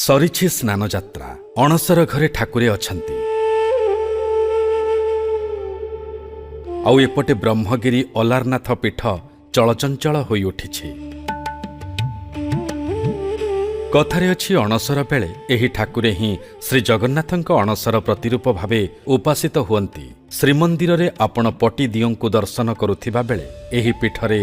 ସରିଛି ସ୍ନାନଯାତ୍ରା। ଅଣସର ଘରେ ଠାକୁରେ ଅଛନ୍ତି, ଆଉ ଏପଟେ ବ୍ରହ୍ମଗିରି ଅଲାରନାଥ ପୀଠ ଚଳଚଞ୍ଚଳ ହୋଇଉଠିଛି। କଥାରେ ଅଛି, ଅଣସର ବେଳେ ଏହି ଠାକୁରେ ହିଁ ଶ୍ରୀ ଜଗନ୍ନାଥଙ୍କ ଅଣସର ପ୍ରତିରୂପ ଭାବେ ଉପାସିତ ହୁଅନ୍ତି। ଶ୍ରୀମନ୍ଦିରରେ ଆପଣ ପଟି ଦିଅଙ୍କୁ ଦର୍ଶନ କରୁଥିବା ବେଳେ ଏହି ପୀଠରେ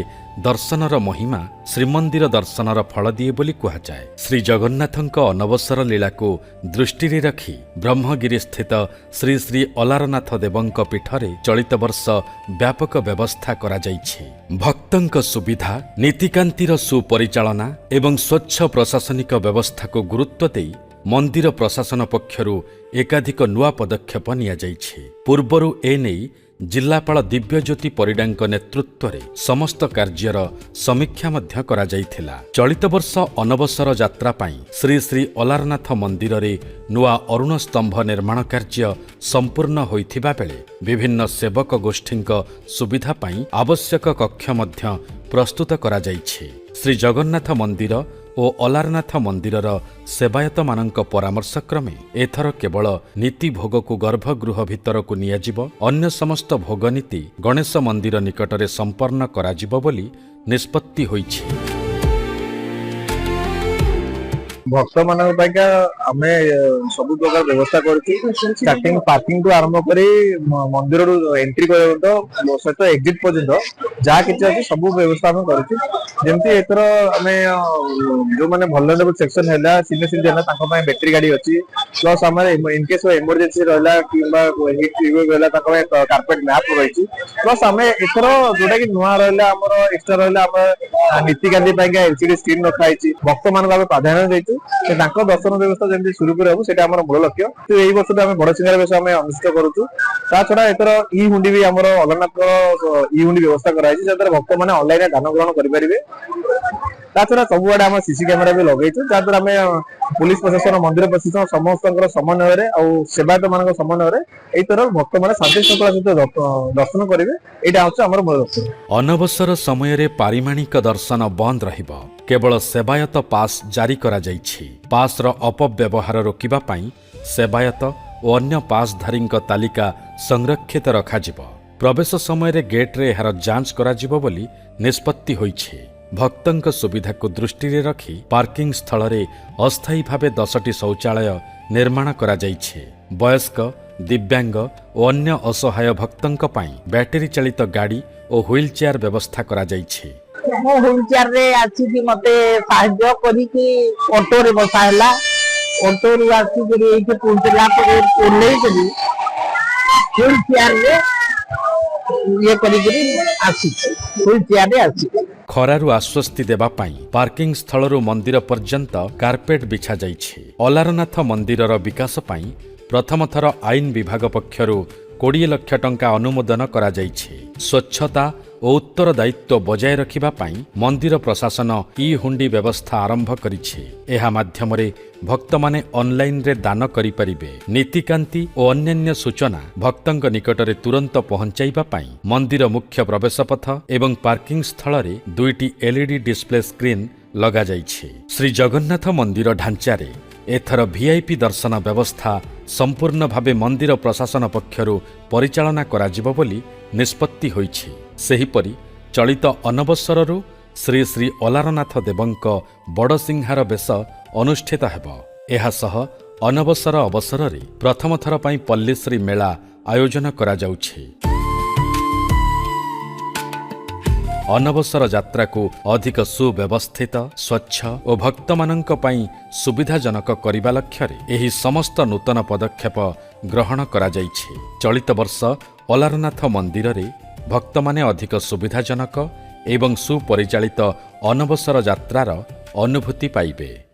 ଦର୍ଶନର ମହିମା ଶ୍ରୀମନ୍ଦିର ଦର୍ଶନର ଫଳ ଦିଏ ବୋଲି କୁହାଯାଏ। ଶ୍ରୀ ଜଗନ୍ନାଥଙ୍କ ଅନବସର ଲୀଳାକୁ ଦୃଷ୍ଟିରେ ରଖି ବ୍ରହ୍ମଗିରି ସ୍ଥିତ ଶ୍ରୀ ଶ୍ରୀ ଅଲାରନାଥ ଦେବଙ୍କ ପୀଠରେ ଚଳିତ ବର୍ଷ ବ୍ୟାପକ ବ୍ୟବସ୍ଥା କରାଯାଇଛି। ଭକ୍ତଙ୍କ ସୁବିଧା, ନୀତିକାନ୍ତିର ସୁପରିଚାଳନା ଏବଂ ସ୍ୱଚ୍ଛ ପ୍ରଶାସନିକ ବ୍ୟବସ୍ଥାକୁ ଗୁରୁତ୍ୱ ଦେଇ ମନ୍ଦିର ପ୍ରଶାସନ ପକ୍ଷରୁ ଏକାଧିକ ନୂଆ ପଦକ୍ଷେପ ନିଆଯାଇଛି। ପୂର୍ବରୁ ଏନେଇ ଜିଲ୍ଲାପାଳ ଦିବ୍ୟଜ୍ୟୋତି ପରିଡ଼ାଙ୍କ ନେତୃତ୍ୱରେ ସମସ୍ତ କାର୍ଯ୍ୟର ସମୀକ୍ଷା ମଧ୍ୟ କରାଯାଇଥିଲା। ଚଳିତ ବର୍ଷ ଅନବସର ଯାତ୍ରା ପାଇଁ ଶ୍ରୀ ଶ୍ରୀ ଅଲାରନାଥ ମନ୍ଦିରରେ ନୂଆ ଅରୁଣ ସ୍ତମ୍ଭ ନିର୍ମାଣ କାର୍ଯ୍ୟ ସମ୍ପୂର୍ଣ୍ଣ ହୋଇଥିବା ବେଳେ ବିଭିନ୍ନ ସେବକ ଗୋଷ୍ଠୀଙ୍କ ସୁବିଧା ପାଇଁ ଆବଶ୍ୟକ କକ୍ଷ ମଧ୍ୟ ପ୍ରସ୍ତୁତ କରାଯାଇଛି। ଶ୍ରୀ ଜଗନ୍ନାଥ ମନ୍ଦିର ଓ ଅଲାରନାଥ ମନ୍ଦିରର ସେବାୟତମାନଙ୍କ ପରାମର୍ଶ କ୍ରମେ ଏଥର କେବଳ ନୀତି ଭୋଗକୁ ଗର୍ଭଗୃହ ଭିତରକୁ ନିଆଯିବ, ଅନ୍ୟ ସମସ୍ତ ଭୋଗ ନୀତି ଗଣେଶ ମନ୍ଦିର ନିକଟରେ ସମ୍ପନ୍ନ କରାଯିବ ବୋଲି ନିଷ୍ପତ୍ତି ହୋଇଛି। ଭକ୍ତ ମାନଙ୍କ ପାଇଁକା ଆମେ ସବୁ ପ୍ରକାର ବ୍ୟବସ୍ଥା କରିଛୁ। ଷ୍ଟାର୍ଟିଂ ପାର୍କିଂ ଠୁ ଆରମ୍ଭ କରି ମନ୍ଦିରରୁ ଏଣ୍ଟ୍ରି କରିବା ପର୍ଯ୍ୟନ୍ତ ସହିତ ଏକ୍ଜିଟ୍ ପର୍ଯ୍ୟନ୍ତ ଯାହା କିଛି ଅଛି, ସବୁ ବ୍ୟବସ୍ଥା ଆମେ କରିଛୁ। ଯେମିତି ଏଥର ଆମେ ଯୋଉମାନେ ଭଲନେରେବଲ ସେକ୍ସନ ହେଲା, ସିନିୟର ସିଟିଜେନ ହେଲା, ତାଙ୍କ ପାଇଁ ବ୍ୟାଟେରୀ ଗାଡି ଅଛି। ପ୍ଲସ୍ ଆମର ଇନ କେସ୍ ଏମର୍ଜେନ୍ସି ରହିଲା କିମ୍ବା ହିଟ୍ ରହିଲା, ତାଙ୍କ ପାଇଁ କାର୍ପେଟ ମ୍ୟାଟ ରହିଛି। ପ୍ଲସ୍ ଆମେ ଏଥର ଯୋଉଟା କି ନୂଆ ରହିଲା, ଆମର ଏକ୍ସଟ୍ରା ରହିଲା, ଆମର ନୀତିକାନ୍ତି ପାଇଁକା ଏଲସିଡି ସ୍କ୍ରିନ୍ ରଖା ହେଇଛି। ଭକ୍ତ ମାନଙ୍କୁ ଆମେ ପ୍ରାଧାନ୍ୟ ଦେଇଛୁ ଯେ ତାଙ୍କ ଦର୍ଶନ ବ୍ୟବସ୍ଥା ଯେମିତି ସୁରୁଖୁରୁରେ ହବ, ସେଇଟା ଆମର ମୂଳ ଲକ୍ଷ୍ୟ। ତ ଏଇ ବର୍ଷ ଆମେ ବଡ ସିଙ୍ଗାର ବେଶ ଆମେ ଅନୁଷ୍ଠିତ କରୁଛୁ। ତା ଛଡା ଏଥର ଇ ହୁଣ୍ଡି ବି, ଆମର ଅଲାରନାଥଙ୍କର ଇ ହୁଣ୍ଡି ବ୍ୟବସ୍ଥା କରାଯାଇଛି, ଯାହାଦ୍ୱାରା ଭକ୍ତମାନେ ଅନଲାଇନରେ ଦାନ ଗ୍ରହଣ କରିପାରିବେ। ତା ଛଡା ସବୁଆଡେ ଆମେ ସିସି କ୍ୟାମେରା ବି ଲଗେଇଛୁ, ଯାହାଦ୍ୱାରା ଆମେ ପୋଲିସ ପ୍ରଶାସନ, ମନ୍ଦିର ପ୍ରଶାସନ ସମସ୍ତଙ୍କର ସମନ୍ୱୟରେ ଆଉ ସେବାୟତ ମାନଙ୍କ ସମନ୍ୱୟରେ ଏଇଥର ଭକ୍ତମାନେ ଶାନ୍ତି ଶୃଙ୍ଖଳା ସହିତ ଦର୍ଶନ କରିବେ। ଏଇଟା ହଉଛି ଆମର ମୂଳ ଲକ୍ଷ୍ୟ। ଅନବସର ସମୟରେ ପାରିମାଣିକ ଦର୍ଶନ ବନ୍ଦ ରହିବ। କେବଳ ସେବାୟତ ପାସ୍ ଜାରି କରାଯାଇଛି। ପାସ୍ର ଅପବ୍ୟବହାର ରୋକିବା ପାଇଁ ସେବାୟତ ଓ ଅନ୍ୟ ପାସ୍ଧାରୀଙ୍କ ତାଲିକା ସଂରକ୍ଷିତ ରଖାଯିବ। ପ୍ରବେଶ ସମୟରେ ଗେଟ୍ରେ ଏହାର ଯାଞ୍ଚ କରାଯିବ ବୋଲି ନିଷ୍ପତ୍ତି ହୋଇଛି। ଭକ୍ତଙ୍କ ସୁବିଧାକୁ ଦୃଷ୍ଟିରେ ରଖି ପାର୍କିଂ ସ୍ଥଳରେ ଅସ୍ଥାୟୀ ଭାବେ 10ଟି ଶୌଚାଳୟ ନିର୍ମାଣ କରାଯାଇଛି। ବୟସ୍କ, ଦିବ୍ୟାଙ୍ଗ ଓ ଅନ୍ୟ ଅସହାୟ ଭକ୍ତଙ୍କ ପାଇଁ ବ୍ୟାଟେରୀ ଚାଳିତ ଗାଡ଼ି ଓ ହ୍ୱିଲ୍ ଚେୟାର ବ୍ୟବସ୍ଥା କରାଯାଇଛି। ମୁଁ ହ୍ୱିଲ ଚେୟାରରେ ଆସିକି ମତେ ସାହାଯ୍ୟ କରିକି ଅଟୋରେ ବସା ହେଲା। ଅଟୋରୁ ଆସିକରି ଏଇଠି ପହଞ୍ଚିଲା ପରେ ଓହ୍ଲେଇକରି ହ୍ୱିଲ ଚେୟାରରେ ଇଏ କରିକିରି ଆସିଛି, ହ୍ୱିଲ ଚେୟାରରେ ଆସିଛି। ଖରାରୁ ଆଶ୍ୱସ୍ତି ଦେବା ପାଇଁ ପାର୍କିଂ ସ୍ଥଳରୁ ମନ୍ଦିର ପର୍ଯ୍ୟନ୍ତ କାର୍ପେଟ ବିଛାଯାଇଛି। ଅଲାରନାଥ ମନ୍ଦିରର ବିକାଶ ପାଇଁ ପ୍ରଥମ ଥର ଆଇନ ବିଭାଗ ପକ୍ଷରୁ 20 ଲକ୍ଷ ଟଙ୍କା ଅନୁମୋଦନ କରାଯାଇଛି। ସ୍ୱଚ୍ଛତା ଓ ଉତ୍ତରଦାୟିତ୍ୱ ବଜାୟ ରଖିବା ପାଇଁ ମନ୍ଦିର ପ୍ରଶାସନ ଇ ହୁଣ୍ଡି ବ୍ୟବସ୍ଥା ଆରମ୍ଭ କରିଛି। ଏହା ମାଧ୍ୟମରେ ଭକ୍ତମାନେ ଅନଲାଇନରେ ଦାନ କରିପାରିବେ। ନୀତିକାନ୍ତି ଓ ଅନ୍ୟାନ୍ୟ ସୂଚନା ଭକ୍ତଙ୍କ ନିକଟରେ ତୁରନ୍ତ ପହଞ୍ଚାଇବା ପାଇଁ ମନ୍ଦିର ମୁଖ୍ୟ ପ୍ରବେଶ ପଥ ଏବଂ ପାର୍କିଂ ସ୍ଥଳରେ ଦୁଇଟି ଏଲ୍ଇଡି ଡିସପ୍ଲେ ସ୍କ୍ରିନ୍ ଲଗାଯାଇଛି। ଶ୍ରୀ ଜଗନ୍ନାଥ ମନ୍ଦିର ଢାଞ୍ଚାରେ ଏଥର ଭିଆଇପି ଦର୍ଶନ ବ୍ୟବସ୍ଥା ସମ୍ପୂର୍ଣ୍ଣ ଭାବେ ମନ୍ଦିର ପ୍ରଶାସନ ପକ୍ଷରୁ ପରିଚାଳନା କରାଯିବ ବୋଲି ନିଷ୍ପତ୍ତି ହୋଇଛି। ସେହିପରି ଚଳିତ ଅନବସରରୁ ଶ୍ରୀ ଶ୍ରୀ ଅଲାରନାଥ ଦେବଙ୍କ ବଡ଼ସିଂହାର ବେଶ ଅନୁଷ୍ଠିତ ହେବ। ଏହାସହ ଅନବସର ଅବସରରେ ପ୍ରଥମ ଥର ପାଇଁ ପଲ୍ଲୀଶ୍ରୀ ମେଳା ଆୟୋଜନ କରାଯାଉଛି। ଅନବସର ଯାତ୍ରାକୁ ଅଧିକ ସୁବ୍ୟବସ୍ଥିତ, ସ୍ୱଚ୍ଛ ଓ ଭକ୍ତମାନଙ୍କ ପାଇଁ ସୁବିଧାଜନକ କରିବା ଲକ୍ଷ୍ୟରେ ଏହି ସମସ୍ତ ନୂତନ ପଦକ୍ଷେପ ଗ୍ରହଣ କରାଯାଇଛି। ଚଳିତ ବର୍ଷ ଅଲାରନାଥ ମନ୍ଦିରରେ ଭକ୍ତମାନେ ଅଧିକ ସୁବିଧାଜନକ ଏବଂ ସୁପରିଚାଳିତ ଅନବସର ଯାତ୍ରାର ଅନୁଭୂତି ପାଇବେ।